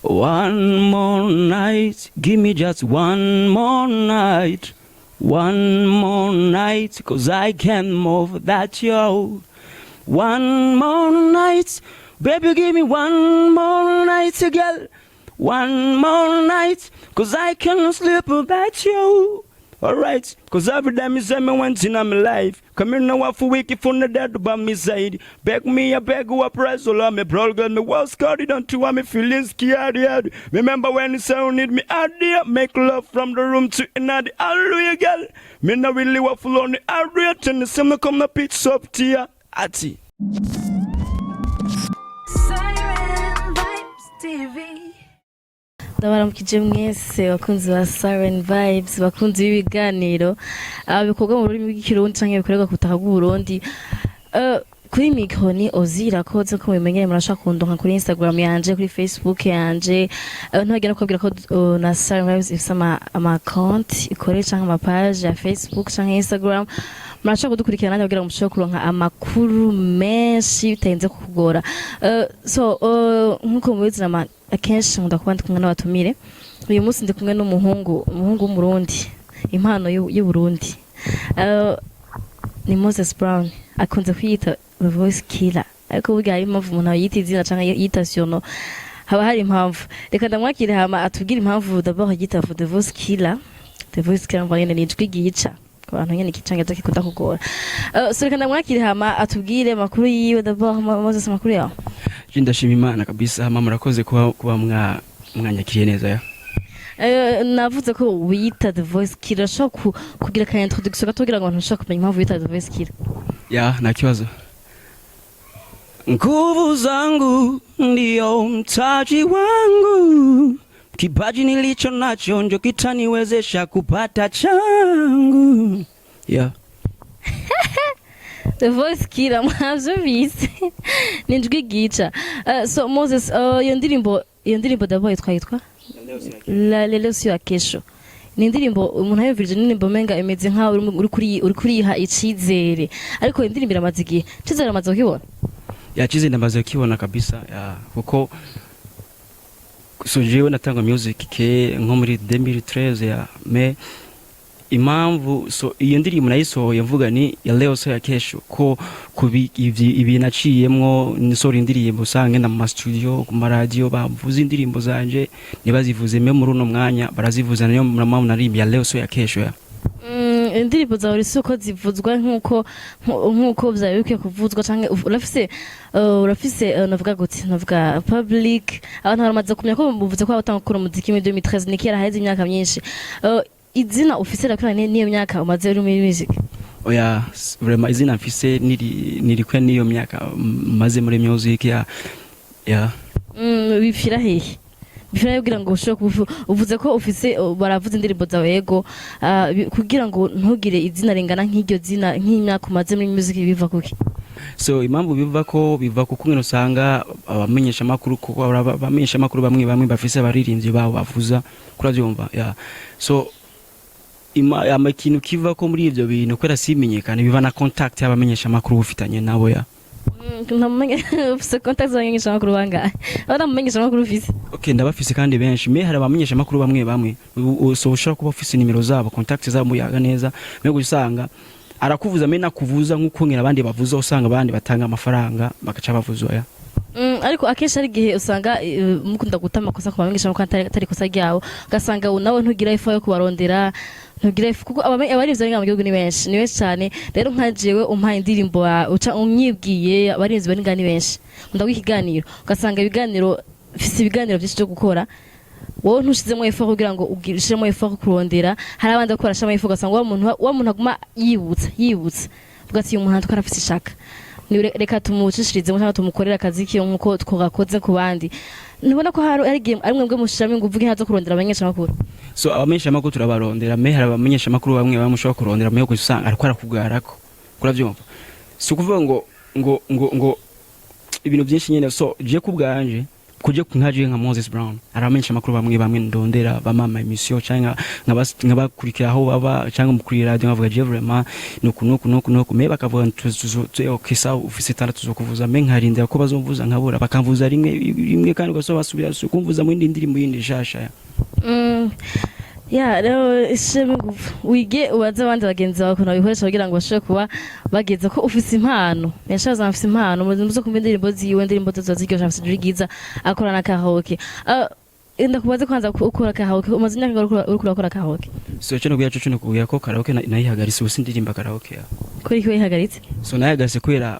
One more night, give me just one more night. One more night, 'cause I can't move without you. One more night, baby, give me one more night, girl. One more night, 'cause I can't sleep without you. Alright, 'cause every time you say me once in my life, come here now for week if on the dead by me side. Beg me a beg you a press all me bro girl me was scared don't you want me feeling scared, yeah. Remember when you say you need me out there, make love from the room to another hallelujah, girl. Me not really want full on the area, tell the same come the pitch up to ya. Ati. Siren Vibes TV. Ndabaramukije mwese bakunzi ba Siren Vibes, bakunzi b'ibiganiro bikorwa mu rurimi rw'Ikirundi canke bikorerwa ku butaka bw'Uburundi. Kuri micro ni Ozira koze ko mubimenyere, murashaka kundonka kuri Instagram yanje, kuri Facebook yanje. Ntibagenda kubabwira ko na Siren Vibes ifise ama compte ikoresha canke ama page ya Facebook canke Instagram. Murashaka kudukurikirana nanjye kugira ngo mushobore kuronka amakuru menshi bitarinze kukugora. So nkuko mubizi, nama akenshi nkunda kuba ndi kumwe n'abatumire. Uyu munsi ndi kumwe n'umuhungu, umuhungu w'Umurundi, impano y'Uburundi. Ni Moses Brown, akunze kwiyita The Voice Killer, ariko burya hari impamvu umuntu yita izina canke yita surnom, haba hari impamvu. Reka ndamwakire hama atubwire impamvu d'abord yita The Voice Killer. The Voice Killer mva nyene ni ijwi ryica ku bantu nyene, igicangezo gikunda kugora. So reka ndamwakire hama atubwire amakuru yiwe. D'abord, Moses, amakuru yawe? Je ndashima Imana kabisa, hama murakoze kuba mwanyakiriye neza ya. Navuze ko wiyita The Voice Killer. Ushobora kugira ka introduction gato kugira ngo abantu bashobore kumenya impamvu wiyita The Voice Killer? Ya, nta kibazo. Nguvu zangu ndio mtaji wangu, kipaji nilicho nacho ndio kitaniwezesha kupata changu. Yeah. The Voice Killer, mwavyumvise, ni ijwi ryica. So Moses, iyo ndirimbo d'abord yitwa La Leo Sio ya Kesho. Ni indirimbo umuntu ayumvirije, indirimbo menga imeze nkaho uri kuriha icizere, ariko iyo ndirimbo iramaze igihe. Icizere uramaze kukibona? Ya, chize ndamaze kukibona kabisa ya, kuko so jewe natanga music ke nko muri 2013 ya, mais impamvu so iyo ndirimbo nayisohoye mvuga ni ya leo sio ya kesho, ko kubi ibi naciyemwo nisora indirimbo usanga ngenda mu ma studio, ku maradiyo bavuze indirimbo zanje ntibazivuze, mais muri uno mwanya barazivuza. Niyo mpamvu naririmba ya leo sio ya kesho ya. Indirimbo zawe si uko zivuzwa nkuko vyari bikwiye kuvuzwa, canke urafise navuga gute, navuga public, abantu baramaze kumenya ko muvuze ko watanga gukora umuziki muri 2013, ni kera, haheze imyaka myinshi. Izina ufise rakwiranye n'iyo myaka umaze uri muri music? Oya, vraiment izina mfise nirikwe n'iyo myaka maze muri music ya. Bipfira hehe? Bipfira hehe kugira ngo ushobore uvuze ko ufise baravuze indirimbo zawe, yego, kugira ngo ntugire izina ringana nk'iryo zina, nk'imyaka umaze muri music, biva kuki? So impamvu biva ko biva kuko ngene usanga abamenyesha makuru, kuko abamenyesha makuru bamwe bamwe bafise abaririmbyi babo bavuza, kuravyumva ya. So ama ikintu kiva ko muri ivyo bintu kubera simenyekana, biva na contact y'abamenyesha makuru ufitanye nabo ya. Ufise contact z'abamenyesha makuru bangahe? Aba nta mumenyesha makuru ufise? Okay, ndabafise kandi benshi, mais hari abamenyesha makuru bamwe bamwe so ushobora kuba ufise nimero zabo, contact zabo, muyaga neza, mais usanga arakuvuza mais nakuvuza nk'uko ngena abandi bavuza, usanga abandi batanga amafaranga bagaca bavuzwa ya. Ariko akenshi hari igihe usanga mukunda guta amakosa ku bamenyesha makuru atari ikosa ryabo, ugasanga nawe ntugira effort yo kubarondera, ntugira effort, kuko abaririmbyi bari ngaha mu gihugu ni benshi, ni benshi cyane. Rero nka jewe umpaye indirimbo uca unyibwiye, abaririmbyi bari ngaha ni benshi, nkunda guha ikiganiro, ugasanga ibiganiro mfise ibiganiro byinshi byo gukora, wowe ntushizemo effort kugira ngo ushiremo effort kurondera. Hari abandi bakora barashiramo effort, ugasanga wa muntu aguma yibutsa yibutsa, uvuga ati: "Uyu muntu atwara afise ishaka, ni reka tumucishirizemo cyangwa tumukorere akazi kiyo nkuko twagakoze ku bandi." Ntubona ko hari igihe ari mwebwe mushiramo inguvu nka zo kurondera abamenyeshamakuru? So abamenyesha makuru turabarondera, mais hari abamenyesha makuru bamwe bamwe ushobora kurondera, mais usanga ariko arakugarako, kuravyumva. Si ukuvuga ngo ibintu byinshi nyene. So je kubwanje Kuje nkaje nka Moses Brown, aramenyesha amakuru bamwe bamwe ndondera bamama émission cyangwa nkabakurikira aho baba cyangwa mu kuri radio, nkavuga je vraiment nuku nuku nuku nuku, mais bakavuga tuzo okay, sawa, ufise talent, tuzokuvuza, mais nkarindira ko bazomvuza nkabura, bakamvuza rimwe rimwe kandi ugasaba basubira kumvuza mu yindi ndirimbo yindi nshasha. Ya rero isheme ngufu wige ubaze abandi bagenzi bawe ukuntu babikoresha kugira ngo bashobore kuba bageze ko ufise impano. Benshi bazaba bafise impano muze kumva indirimbo ziwe, indirimbo ze ziba ziryoshe, afise ijwi ryiza, akora na karaoke. Ndakubaze kwanza ko ukora karaoke, umaze imyaka ingahe uriko urakora karaoke? So cyo nokubwira cyo nokubwira ko karaoke nayihagaritse, ubu sindirimba karaoke ya. Kuri iki wayihagaritse? So nayihagaritse kubera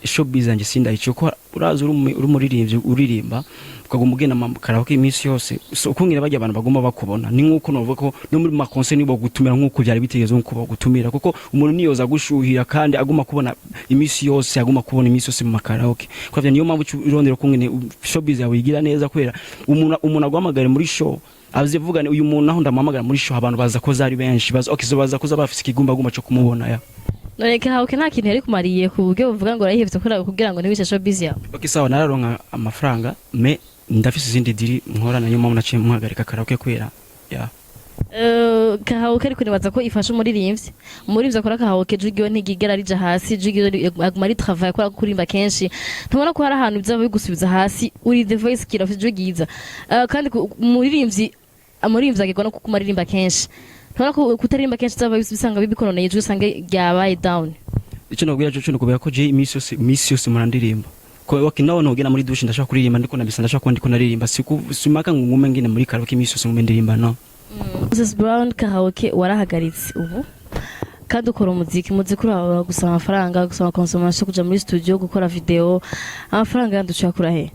showbiz yanjye sindayice, ko uraza uri umuririmbyi uririmba, ukaguma ugenda ama karaoke iminsi yose, so ukungene bajya abantu bagomba bakubona ni nkuko novuga ko no muri ma concert nibo bagutumira nkuko byari bitegeze, nkuko bagutumira, kuko umuntu niyoza gushuhira kandi aguma kubona iminsi yose, aguma kubona iminsi yose mu makaraoke. Kwa niyo mpamvu uca urondera ukungene showbiz yawe yigira neza, kubera umuntu aguhamagara muri show avuze vugane uyu muntu, naho ndamuhamagara muri show abantu baza ko zari benshi baza, okay, so baza kuza bafise ikigumbagumba cyo kumubona ya. None karaoke nta kintu yari kumariye ku buryo buvuga ngo urayihevye kugira ngo ntiwice showbiz yawe? Okay, sawa, nararonka amafaranga, mais ndafise izindi deal nkora, nayo mpamvu naciye muhagarika karaoke kubera ya. Karaoke ariko nibaza ko ifasha umuririmbyi akora karaoke, ijwi ryiwe ntigigera rija hasi, ijwi ryiwe aguma ari travail akora kuririmba kenshi. Ntubona ko hari ahantu bizaba bigusubiza hasi? Uri the voice killer, ufite ijwi ryiza. Kandi umuririmbyi agirwa no kuguma aririmba kenshi. Ntubona ko kutaririmba kenshi bizaba bisanga bikononeye ijwi, usanga ryabaye down? Icyo nabwira cyo nukubwira ko je iminsi yose murandirimba ko okay, naho nogena muri douche ndashaka kuririmba, ndiko nabisa ndashaka kuba ndiko naririmba, siku simaka ngo ngume ngene muri karaoke iminsi yose ngume ndirimba, no. Moses Brown, karaoke warahagaritse ubu kandi ukora umuziki uraba gusaba amafaranga, gusaba consommation, kuja muri studio gukora video, amafaranga yandi ucakura he?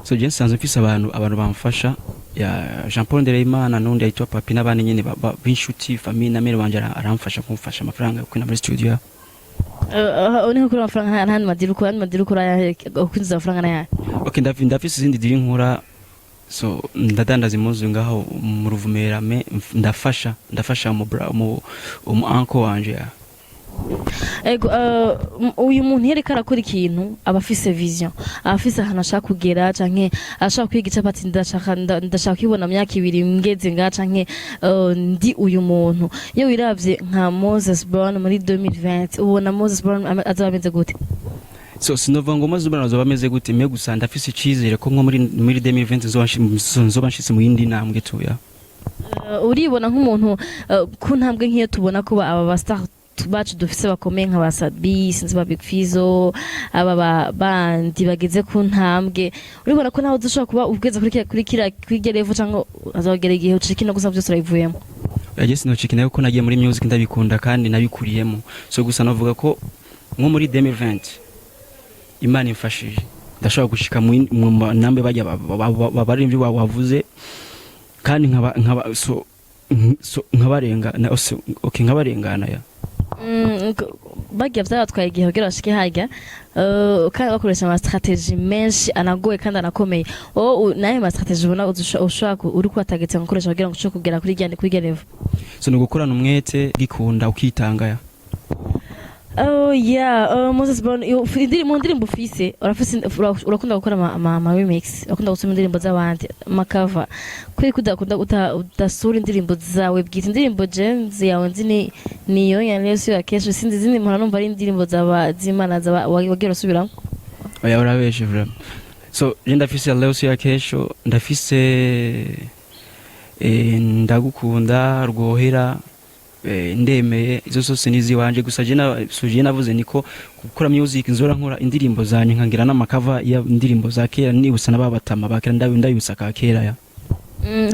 So je nsanzwe mfise abantu bamfasha ya, Jean Paul Ndereyimana n'undi yitwa Papi n'abandi nyene b'inshuti, famille na mère wanje aramfasha kumfasha amafaranga yo kwina muri studio. Uri kuri amafaranga nta ma deal ukora, andi ma deal ukora ayahe kwinjiza amafaranga n'ayahe? Okay, ndafise izindi deal nkora, so ndadandaza impuzu ngaho mu Ruvumera, mais ndafasha umu uncle wanje ya. Ego, uyu muntu iyo ariko arakora ikintu aba afise vision, aba afise ahantu ashaka kugera canke ashaka kwiga icapati, ndashaka kwibona mu myaka 2 ngeze ngaha canke ndi uyu muntu. Iyo wiravye nka Moses Brown muri 2020, ubona Moses Brown azoba ameze gute? So sinova ngo maze ubona azoba ameze gute, mais gusa ndafise icizere ko nko muri 2020 nzoba nshitse mu yindi ntambwe tuya. Uribona nk'umuntu ku ntambwe nk'iyo tubona ko aba ba star bacu dufise bakomeye nka ba Sabi, sinzi, ba Big Fizzo, aba bandi bageze ku ntambwe, uribona ko nawe uzoshobora kuba ugeze kuri kiriya level, cyangwa azogera igihe ucika ino gusa byose urabivuyemo? Yaje sinocika nayo ko nagiye muri music ndabikunda kandi nabikuriyemo. So gusa navuga ko nko muri 2020 Imana imfashije ndashobora gushika mu nambe bajya babaririmbyi wavuze kandi nkaba so nkabarenga so, okay, nkabarengana ya. Bagiye vyabatwaye igihe kugira bashike harya, kandi bakoresha ama stratégie menshi anagoye kandi anakomeye. Wowe nayo ma stratégie ubona ushobora uri kubategetse gukoresha kugira ngo ushobore kugera kuri irya level? So ni ugukorana umwete, gikunda, ukitanga ya. Oh yeah, Moses Brown, mu ndirimbo ufise, urafise urakunda gukora ama remix, urakunda gusoma indirimbo z'abandi, ama cover. Kuri kudakunda udasura indirimbo zawe bwite, indirimbo jenzi yawe nzi ni niyo ya Yesu ya kesho, sinzi izindi mpora numva ari indirimbo zaba z'Imana zaba wagiye urasubiramo. Oya, urabeshe vraiment. So je ndafise leo si ya kesho, ndafise ndagukunda rwohera, ndemeye, izo zose ni iziwanje. Gusa je so je navuze niko gukora music nzora nkora indirimbo zanje, nkangira n'ama cover ya indirimbo za kera, nibutsa n'ababatama ba kera, ndabibutsa ka kera ya.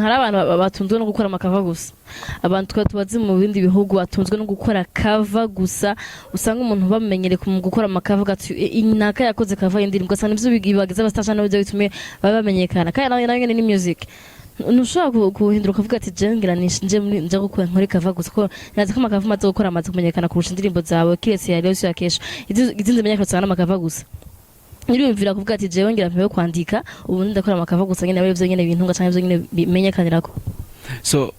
Hari abantu batunzwe no gukora ama cover gusa, abantu twa tubazi mu bindi bihugu batunzwe no gukora cover gusa, usanga umuntu bamenyere mu gukora ama cover gati inaka yakoze cover y'indirimbo, ugasanga nivyo bibagize abastar, nabyo bitumye baba bamenyekana, kandi nawe nyene ni music. Ntushobora guhindura ukavuga ati je ngira nje nje gukora nkore cover gusa, ko nazi ko ama cover umaze gukora amaze kumenyekana kurusha indirimbo zawe, kiretse ya Leo ya kesho, izindi menyekana usanga n'ama cover gusa. Niriyumvira kuvuga ati jewe ngira mpewe kwandika ubundi ndakora ama cover gusa nyene, abe ivyo nyene bintunga canke ivyo nyene bimenyekanirako? So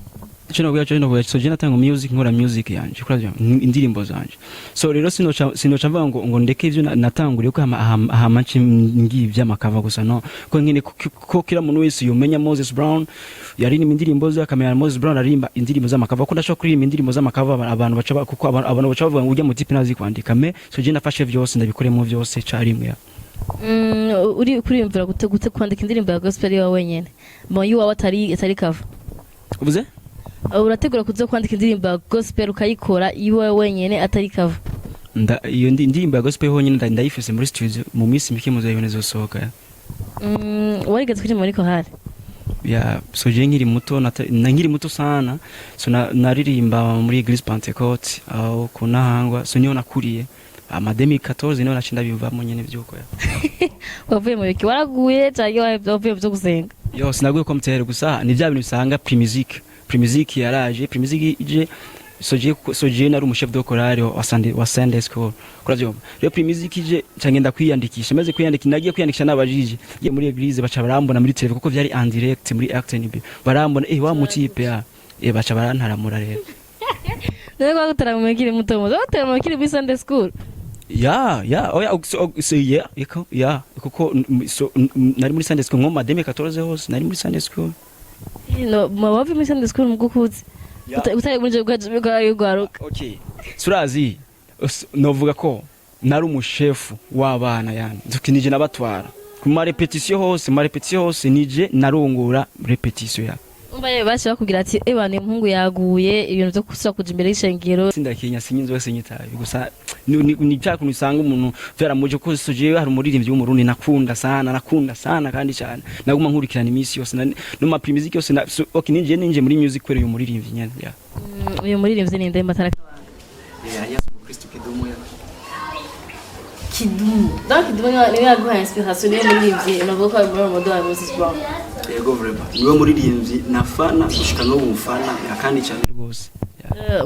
Cyo nobwo so je natanga music, nkora music yanje kuri indirimbo zanje. So rero sinoca mvuga ngo ndeke ivyo natanguriye ko hama nce ngiye ivy'ama cover gusa, no ko nkene ko kila muntu wese yomenya Moses Brown yaririmba indirimbo ze, akamenya Moses Brown aririmba indirimbo z'ama cover, ko ndashobora kuririmba indirimbo z'ama cover, abantu baca kuko abantu baca bavuga ngo ujya mu type ntazi kwandika. Mais so je nafashe vyose, ndabikoremo vyose carimwe ya. Uri kuriyumvira gute kwandika indirimbo ya gospel yawe wenyene, bon, yiwawe atari cover? Uvuze? Urategura kuza kwandika indirimbo ya gospel ukayikora iwawe wenyene atari cover? Iyo indirimbo ya gospel honyine ndayifise muri studio, mu minsi mike muzayibona izosohoka ya. Warigeze kuririmba muri korali? Ya, so je nkiri muto nkiri muto sana, so naririmba muri Église Pentecôte aho ku Ntahangwa, so niho nakuriye. Ama 2014 niho naci ndabivamo nyene vyuko ya. Wavuye mu biki? Waraguye canke wavuye mu vyo gusenga? Yo, sinaguye ko mtere, gusa ni bya bintu usanga Primusic yaraje, Primusic ije, so je nari umuchef de chorale wa Sunday school, kuravyumva. Rero Primusic ije, nca ngenda kwiyandikisha. Maze kwiyandikisha, nagiye kwiyandikisha nabajije, ngiye muri église, baca barambona muri télé kuko vyari en direct muri RTNB, barambona, wa mutipe ya, baca barantaramura rero. None ko bagutara ukiri muto muto, bagutara ukiri muri Sunday school? Ya, oya, so yeah, iko ya, kuko so nari muri Sunday school nko ma 2014 hose nari muri Sunday school. No wavuye muri Sunday school mu gukuze? Ya. Utari muri bwa bwa. Okay, surazi novuga ko nari umushefu w'abana, yani nije nabatwara ku ma répétition hose, ma répétition hose nije narungura répétition ya. Umva rero, baciye bakubwira ati: "Eba ni umuhungu yaguye ibintu byo gusubira kuja imbere y'ishengero." Sindakinya, sinyinzi wese nyitabi, gusa ni cya kuntu usanga umuntu vyaramuje ko. So jewe hari umuririmbyi w'Umurundi nakunda sana, nakunda sana kandi cyane, naguma nkurikirana iminsi yose no ma Primusic yose so, okay, ninje muri music kubera uyu muririmbyi nyene ya. Uyu muririmbyi ni nde mbatara? Yeah, Yesu Kristo Kidumu ya. Kidumu. Donc Kidumu niwe yaguhaye inspiration, niwe muririmbyi navuga ko ari muri model wa Moses Brown? Yego, vraiment niwe muririmbyi nafana gushika n'ubu, mfana ya kandi cyane rwose.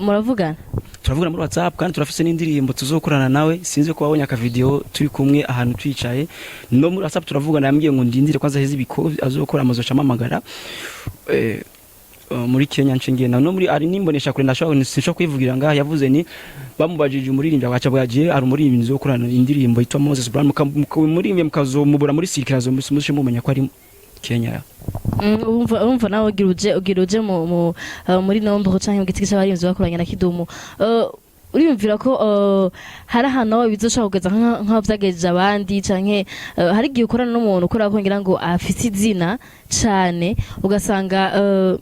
Muravugana? Turavugana muri WhatsApp, kandi turafise n'indirimbo tuzokorana nawe. Sinzi ko wabonye akavideo turi kumwe ahantu twicaye. No muri WhatsApp turavugana, yambwiye ngo ndindire kwanza heze ibiko azokora, amazoca amamagara muri Kenya nce ngenda no muri ari nimbonesha kure, ndashobora sinshobora kwivugira ngaha. Yavuze ni bamubajije umuririmbyi, agaca bwagiye ari umuririmbyi uzokorana indirimbo yitwa Moses Brown, umuririmbyi mukazomubura muri circulation, mushe mumenya ko ari Kenya. Urumva nawe ugira uje muri nombre canke mu giti c'abarimvyi bakoranye na Kidumu. Uriyumvira ko hari ahantu nawe bizoshobora kugeza nk'aho vyagejeje abandi, canke hari igihe ukorana n'umuntu ukora ko ngira ngo afise izina cane, ugasanga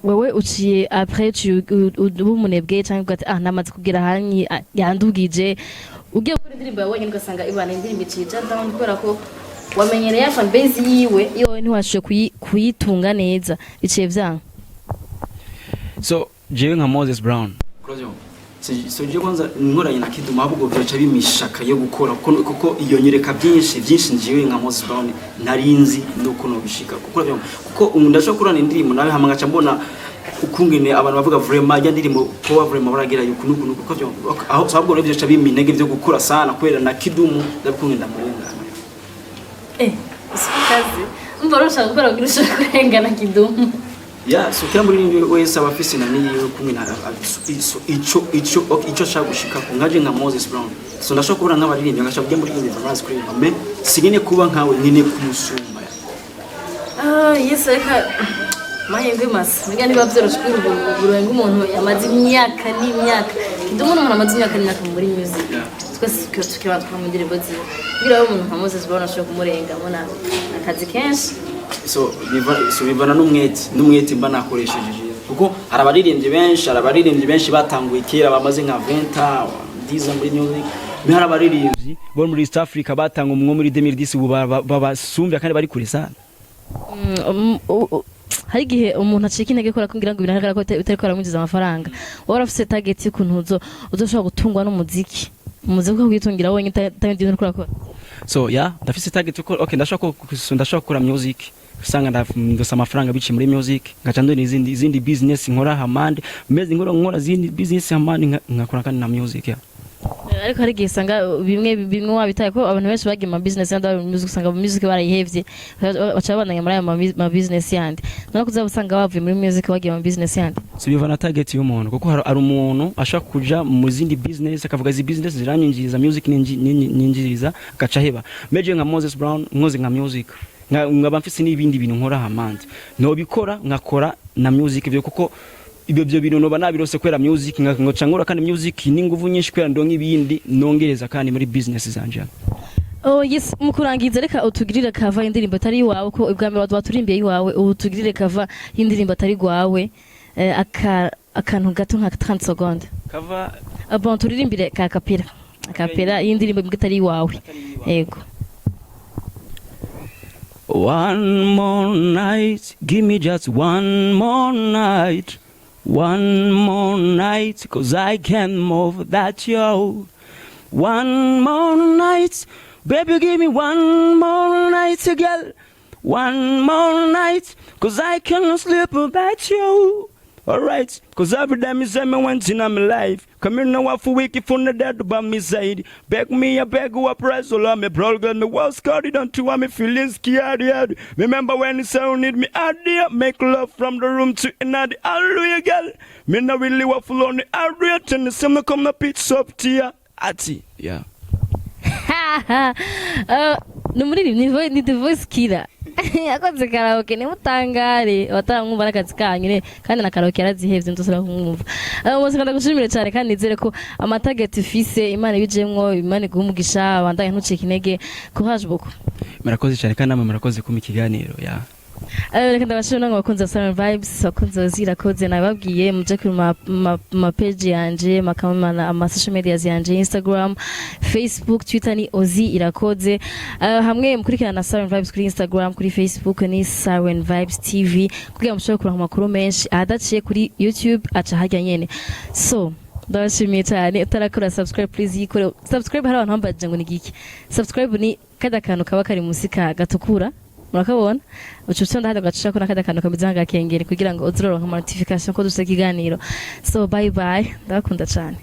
wewe uciye après uciye uba umunebwe, canke uvuga ati: "Ah, namaze kugira ahanyi yandugije." Ugiye gukora indirimbo yawe wenyine, ugasanga ibana indirimbo iciye ija down kubera ko wamenyereye ya fan base yiwe, iyo wowe ntiwashoboye kuyitunga neza, biciye vyanga. So jewe nka Moses Brown, so jewe kwanza nkoranye na Kidumu, ahubwo byoca bimishaka yo gukora, kuko iyo nyereka byinshi byinshi jewe nka Moses Brown narinzi nuko nobishika, kuko urabyumva, kuko ubu ndashobora kurana indirimbo nawe hama ngaca mbona ukungene abantu bavuga vraiment ya ndirimbo ko vraiment baragira yuko nuko nuko ko byumva aho. So ahubwo rero byoca bimpa intege byo gukora sana kubera na Kidumu ndabikunge ndamurengana. Kazi umva urushaka gukora kugira ushobore kurengana Kidumu. Ya, so kila muririmbyi wese aba afise na niyiwe kumwe na ico okay, ico ashaka gushikako. Nkaje nka Moses Brown, so ndashobora kubona nk'abaririmbyi ngashaka kujya muri ndirimbo barazi kuririmba, mais sinene kuba nkawe, nyine kumusumba. Ah, yes, reka mahirwe masa muga niba vyoroshe kuri ubu burenga umuntu yamaze imyaka n'imyaka. Kidumu n'umuntu amaze imyaka n'imyaka muri music. Twese tukiri bato mu ndirimbo ziwe, kugira ngo umuntu nka Moses Brown ashobore kumurenga, mbona akazi kenshi. So bivana n'umwete mba nakoresheje jewe, kuko hari abaririmbyi benshi batanguye kera, bamaze nka 20 ans, 10 ans muri music, mais hari abaririmbyi bo muri East Africa batanga umwe muri 2010 ubu babasumbya kandi bari kure sana. Hari igihe umuntu acika intege kubera ko ngira ngo biragaragara ko utariko aramwinjiza amafaranga. Wowe urafise target y'ukuntu uzoshobora gutungwa n'umuziki, umuziki ukawitungira wenyine utabindi bintu uriko urakora? So yeah, ndafise target ko okay, ndashaka gukora music, usanga ndosa amafaranga biciye muri music, ngaca ndona izindi business nkora hamande meze nkora izindi business hamande, nkakora kandi na music yeah. Ariko hari igihe usanga bimwe bimwe wabitaye, ko abantu benshi bagiye mu ma business yandi, bari mu music, usanga mu music barayihevye, baca babandanya muri ayo ma business yandi. None kuzaba usanga wavuye muri music wagiye mu business yandi. So biva na target y'umuntu, kuko hari umuntu ashaka kuja mu zindi business, akavuga izi business ziranyinjiriza, music ninjiriza, agaca aheba. Meje nka Moses Brown, nkoze nka music, nkaba mfise n'ibindi bintu nkora hamandi, nobikora nkakora na music ivyo, kuko ibyo bintu noba nabirose kubera music, nkaca nkora kandi music n'inguvu nyinshi kubera ndonka ibindi nongereza kandi muri business zanje. Oh yes, mu kurangiza reka utugirire cover y'indirimbo atari iwawe, ko ubwa mbere waturimbiye iwawe, ubu tugirire cover y'indirimbo atari iwawe, akantu gato nka 30 secondes. Cover? Ah, bon, turirimbire ka kapira, akapera y'indirimbo imwe itari iwawe, yego. One more night, give me just one more night. One more night, 'cause I can't move without you. One more night, baby, give me one more night, girl. One more night, 'cause I can't sleep without you. Alright, 'cause every time you say me once in my life. Come here now for week if on the dead by me side. Beg me a beg who a press all on me problem me was scared down to me feeling scared, yeah. Remember when you say you need me idea, make love from the room to another, hallelujah, girl. Me not really want full on the area and the same come the pizza up to ya. Ati, yeah. Ni umuririmbyi, ni the voice killer, yakoze karaoke. Nimutangare bataramwumva n'akazi kanyu ne, kandi na karaoke yarazihevye, ndosubira kumwumva. Mose, ndagushimire cyane kandi nizere ko ama target ufise Imana ibijemwo, Imana iguhe umugisha, abandanye, ntucike intege. Courage beaucoup. Murakoze cyane kandi namwe murakoze kumpa ikiganiro, yeah. Reka ndabashimire namwe abakunzi ba Siren Vibes, abakunzi ba Zirakoze. Nababwiye muje kuri ma page yanje, makamana ama social medias yanje, Instagram, Facebook, Twitter ni Ozi Irakoze. Hamwe mukurikirana na Siren Vibes kuri Instagram, kuri Facebook ni Siren Vibes TV, kugira ngo mushobore kuronka amakuru menshi ahadaciye kuri YouTube, aca hajya nyene. So ndabashimiye cyane. Utarakora subscribe, please yikore subscribe. Hari abantu bambajije ngo ni giki subscribe. Ni kada kantu kaba kari munsi ka gatukura, murakabona, uca ufite ndahada gacishako n'akandi kantu kameze nk'agakengeri kugira ngo uze uraronka ama notification ko dufite ikiganiro. So bye bye, ndabakunda cyane.